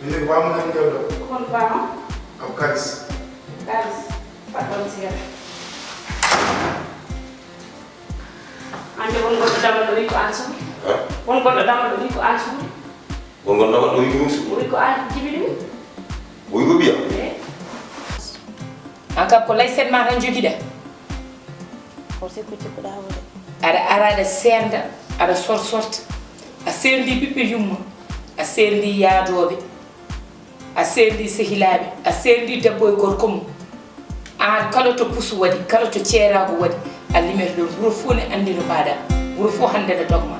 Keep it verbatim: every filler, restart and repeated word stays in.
Min ko bama nan jawɗo. Ko kon bama? Abou Kalis. Kalis. Paɗɗon seeɗa. Ande won goɗɗo damal ɗo wi ko an suuɗi. Won goɗɗo damal ɗo wi ko an suuɗi. Won goɗɗo damal ɗo wi ko min suuɗi. Wi ko an jibini mi. O wi ko ɓiyam. An kam ko layset ma tan jogiɗa. Aɗa ara aɗa sernda, aɗa sorsorta. A serndi ɓiɓɓe yumma, a serndi yaadooɓe, a serndi sehilaaɓe, a serndi debbo e gorko mum. Aan kala to pusu waɗi, kala to ceeraago waɗi, a limeto ɗon. Wuro fof ne anndi no mbaɗa. Wuro fof hannde no dogma.